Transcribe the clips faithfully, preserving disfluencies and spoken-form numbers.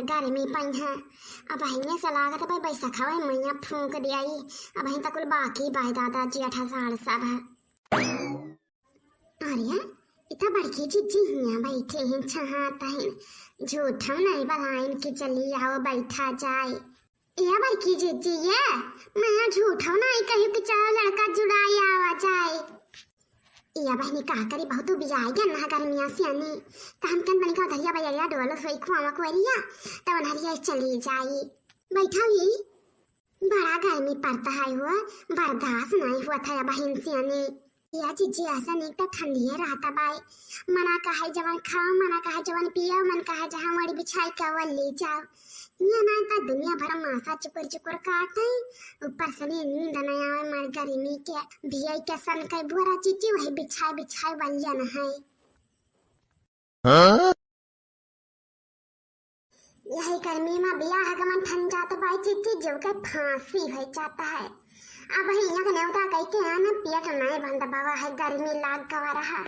गर्मी पइहैं। अबहिने से लागत बा बैसखवा मइया फूँक दियाई। अबहिन त कुल बाकी बाय दादा जेठ असाढ़ सब है। अरे, इतना बड़की जिज्जी हियाँ बैठे हैं, छहात हैं। झूठा नहीं बलाइन कि चली आओ, बैठा जाए। ए बड़की जिज्जी, ये मइया झूठा नहीं कही कि चलो लड़का जुड़ाई आवा जाए। ए बहिनी, का करी, बहुत उबियाई गन ना गर्मिया से आनी। त हम कन बनी का धरिया बजरिया डोल सोई खुआवा कुआरिया, त उन्हरिया चली जाई। बैठा हुई, बड़ा गर्मी पड़ता है हुआ, बर्दाश्त नहीं हुआ था बहिन से आनी। या जिज्जी, ऐसा नहीं तो ठंडिये रहता बाई। मना कहे जवन खाओ, मना कहे जवन पियो, मन कहे जहाँ वड़ी बिछाई के वो ले जाओ। ये ना तो दुनिया भर मासा चुकुर चुकुर काटे, ऊपर से नी नींद न आवे, मर गर्मी के भियाई के सन के बुरा जिज्जी वही बिछाई बिछाई बलिया न है। हाँ? यही गर्मी में बियाह गमन ठन जात बाई जिज्जी, जो के फांसी हो जाता है। अब ही यहाँ के नेवता कह के आना पिया के नहीं बंद बाबा है, गर्मी लाग गवा रहा।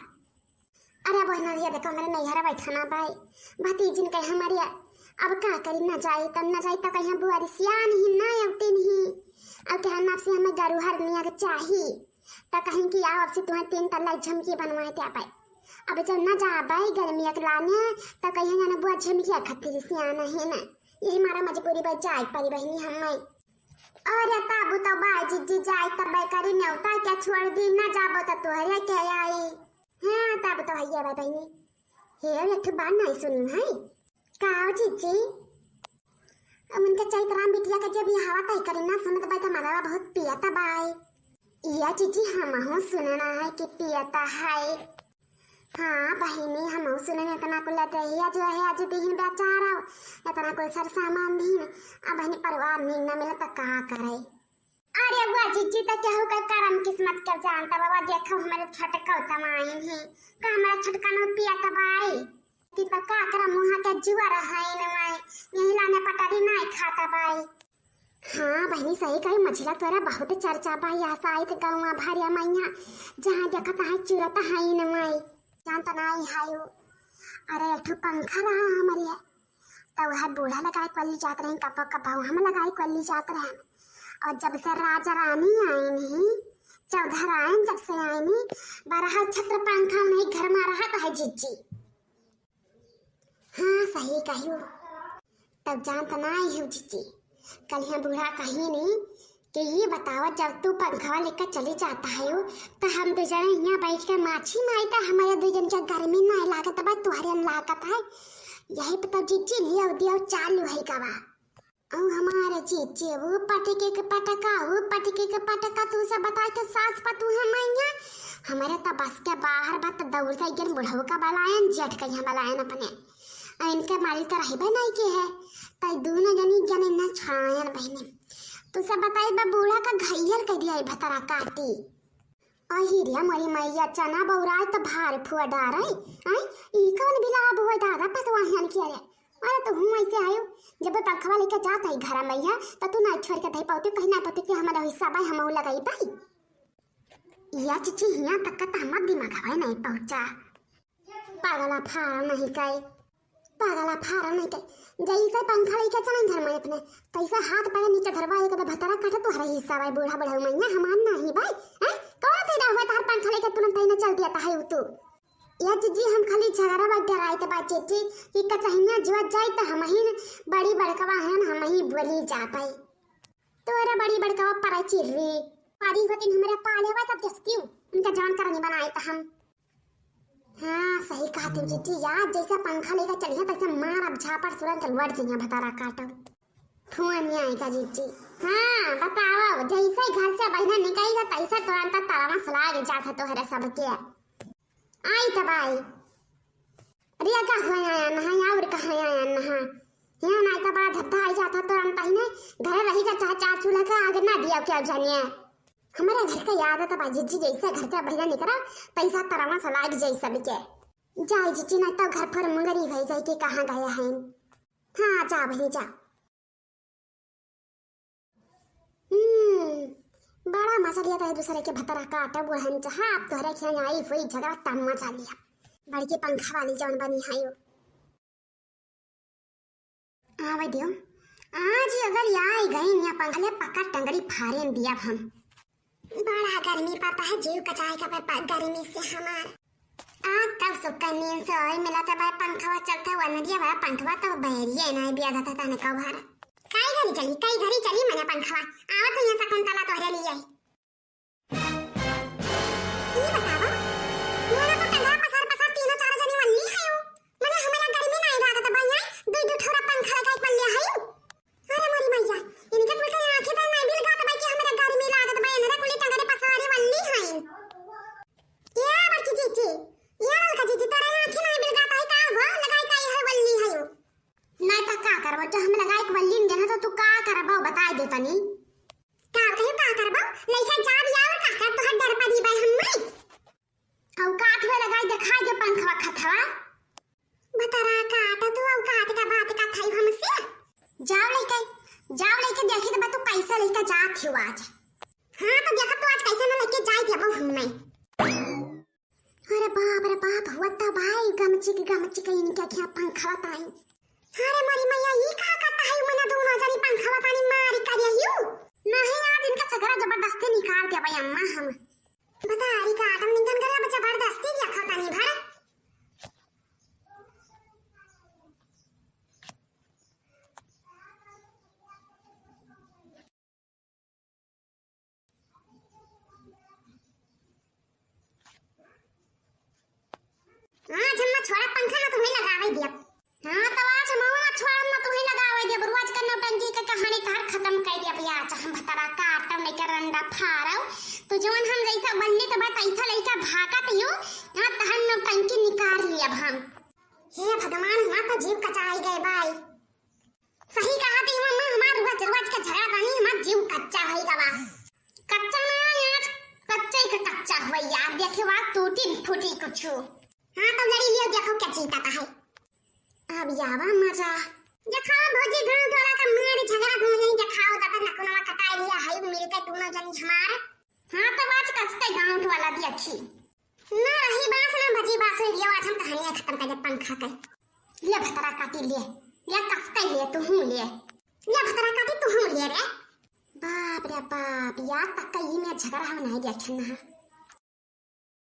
अरे बहना, ये देखो, हमरे नैहरा बैठा ना बाई, भतीजिन कहे हमारे, अब का करी, न जाई तब न जाई, तो कहीं बुआरी सियान ही ना अवती नहीं। अब कहना से हमें गरुहर मिया के चाही, तो कहीं कि आओ, अब से तुम्हें तीन तल्ला झुमकी बनवाए ते पाए। अब जब न जाबे गर्मिया के लाने, तो कहीं जाना बुआ झुमकिया खातिर सियान है ना, यही मारा मजबूरी बा जाए परी बहिनी हमें। अरे ताबू तो बाई जिज्जी जाए तब करी, नेवता क्या छोड़ दी, न जाबो तो तोहरे के आई। हाँ, तब तो हइये बा बहिनी। हे, एक ठो बात नहीं सुनी है। का हो जिज्जी? अब उनके चैतराम बिटिया के जब ये हवा तय करी ना सुनत बाई तो मलवा बहुत पियत बाई। या जिज्जी, हमहू सुनना है कि पियत है। हाँ बहिनी, हमहू सुनन इतना कुल देहिया जो है आज दिन बेचारा, इतना कुल सर सामान दिन। अब बहिनी परिवार नीक ना मिले तो का करे? अरे बुआ जिज्जी, तो केहू के करम किस्मत के जानता बाबा। देखो हमारे छोटका तमाइन है, का हमारा छोटका नो पिया तबाई? कि तो का करा, मुहा के जुआ रहा है न माई, यही लाने पटारी नाई खाता बाई। हाँ बहिनी, सही कही, मझिला तोरा बहुत चर्चा बाई, आसाइत गाँव भरिया मैया, जहाँ देखत है चुरत है न माई, जानता नाई है वो। अरे एक ठो पंखा रहा हमारे, तो वह बूढ़ा लगाए कोली जात रहे, कपो कपो हम लगाए कोली जात रहे। और जब से राजा रानी आइन ही, चौधराइन जब से आइन ही, बरहा छत्र पंखा नहीं घर में रहत है जिज्जी। हाँ सही कहियो, तब जानत नाई हो जिज्जी। कल यहाँ बूढ़ा कही नहीं कि ये बतावा, जब तू पंखवा लेकर चली जाता है हो, तो हम दो जने यहाँ बैठ के माछी मारी, तो हमारे दो जन के गर्मी नाई लागत बा, तुहरे लागत है। यही पे तब जिज्जी लियो दियो चालू है गवा। औ हमारे जिज्जी वो पटके के पटका, वो पटके के पटका, तू सब बताए तो सास पतू है मैया। हमारे तो बस के बाहर बा, तो दौड़ के गन बुढ़ऊ का बलायन, जेठ का यहाँ बलायन अपने। आ इनके मारी तो रहबे नहीं के है, तई दोनों जनी जने न छुड़ायन बहिनी। तू सब बताई बा बूढ़ा का घायल कर दिया भतरा काटी। अही रे मोरी मैया, चना बौराए त भार फुआ डारे। आई, ई कौन बिलाब हुआ दादा पतवाहन के रे? अरे तो हूँ ऐसे आयो, जब पंखवा लेके जात है घर में है, तो तू ना छोड़ के दे पाउती, कहीं ना पाउती कि हमारा हिस्सा बाई, हम लगाई बाई। या चिच्ची हिया तक का त हमार दिमाग हवा नहीं पहुँचा। पागला फारा नहीं कई, पागला फारा नहीं कई। जैसे पंखा लेके चलन घर में अपने, तैसे हाथ पैर नीचे धरवा एक तो भतरा काटे तोहरा हिस्सा बाई, बूढ़ा बुढ़ऊ मैया हमार नहीं बाई। हैं? कौन तेरा हुआ तार पंखा लेके तुरंत ही न चल दिया ता है तू? या जिज्जी हम खाली झगड़ा बा डराइत बा जिज्जी, कि कचहिया जुआ जाई त हमही बड़ी बड़कवा हन, हमही बोली जा पाई। तोरा बड़ी बड़कवा परा चिर्री, पारी होतिन हमरे पाले बा तब देखती हूँ, उनका जवान करनी बनाए त हम। हाँ, सही कहत हो जिज्जी, यार जैसे पंखा लेकर चलिए तैसे मार अब झापड़ तुरंत लौट जइया भतारा काटो। फोन नहीं आएगा जिज्जी। हाँ, बताओ, जैसे ही घर से बहिना निकली तो तैसे तुरंत तरमस लाग जात है तोहरे सबके। आई तब आई। अरे का हो आया नहा, और कहाँ आया नहा? यहाँ ना तो बड़ा धत्ता आई जाता तुरंत ही ने। घर रही जा चाहे चार चूल्हा का आग ना दिया क्या जानिए। हमारे घर का याद है तब जिज्जी जैसे घर से बहिना निकला तैसा तरमस लाग जाई सबके। जाए जिज्जी ना तो घर पर मुंगरी भई जाए कि कहाँ गया है। हाँ जा बहिनी जा। हम्म, बड़ा मजा लिया था दूसरे के भतरा काटा बुढ़न चाहा। अब तोहरे खेल आई हुई झगड़ा तब मजा लिया। बड़की पंखा वाली जौन बनी है यो। आवे दियो। आज अगर या आई गई ना पंखा ले पकड़ टंगड़ी फारेन दिया हम। बड़ा गर्मी पड़ता है, जीव कचाए का पे-, पे-, गर्मी से हमार। आ, तब सुख का नींद से ओए मिला था भाई, पंखवा चलता हुआ नदिया भाई, पंखवा तो बैरिए ना बिया था, था, था, ने कौ भार। कई घरी चली, कई घरी चली मने पंखवा। आवा तो यहाँ शकुंतला तोहरे लिए आई। ई बतावा, मोरा तो टंगरा पसार पसार तीनों चार जनी वल्ली है हो। मने हमरा गर्मी नाई लागत बा, यहाँ दुई दु ठोरा पंखा लगाई पल्ले है हो। अरे मोरी मैया, इनके कुल के आँखें पर नाई बिलगात बा कि हमरा गर्मी लागत बा, इनरे कुली टंगरे पसारे वल्ली है। ए बड़की जीजी, ए बड़का जीजी, तोरा आँखें नाई बिलगात है का हो? लगाई का है वल्ली है हो। नाई त का करबो, जब हम लगाई के वल्ली न देना तो तू का करबो, बताई दे तनी। का कहीं का करबो? लइका जाब यार का कर, तोहर डर पड़ी बा हम्मे। औकात में लगाई देखाई दे पंखवा खथवा। बतरा काट तू औकात का बात का थाई हमसे। जाओ लइका, जाओ लइका देखी तो तू कैसे लइका जात हो आज। हाँ तो देखा तू आज कैसे ना लइके जाई देबो हम्मे। अरे बाप रे बाप, हुआ त भाई गमची के गमची के इनके क्या पंखवा ताई। अरे मोरी मैया, ई का करता है, मने दोनों जनी पंखवा तानी मारी करिया हियो। नहीं आज इनका सगरा जबरदस्ती निकाल देबे अम्मा हम। बता, अरे का आटम निकल गया, जबरदस्ती देखा तानी भर। आज हम छोड़ा पंखा ना तुम्हें लगावे दिया। हाँ, तो आज हम ना छोड़ा ना तुम्हें लगावे दिया। रोज का नौटंकी का कहानी तार खत्म कर दिया भैया। आज हम भतरा काटम नहीं कर रंडा फारव। तो जवन हम जैसा बनने तो बात ऐसा लइका भागत यो। यहाँ तहन नौटंकी निकाल लिया अब हम। हे भगवान, हमार तो जीव कचाई गए भाई। सही कहा थी मम्मा, हमार रोज रोज के झगड़ा पानी हमार जीव कच्चा होई गवा। कच्चा ना यार, कच्चा ही का कच्चा हुआ यार, देखे बात टूटी फूटी कुछ। हाँ तो लड़ी लियो, देखो क्या चीता का है। अब यावा मजा। देखो भौजी, गाँव टोला का मार झगड़ा तुम नहीं देखाओ, तब नकुनवा कटाई लिया है, मिलके दोनों जनी हमार। हाँ तो आज कस के गाँव वाला देखी। ना रही बास ना बची बास, ये आज हम कहानियाँ खत्म कर दे पंखा के। ले भतरा काटी ले, ले कस के ले तू हूँ ले। ले भतरा काटी तू हूँ ले रे। बाप रे बाप, यार तक का ई में झगड़ा हम नहीं देखे ना।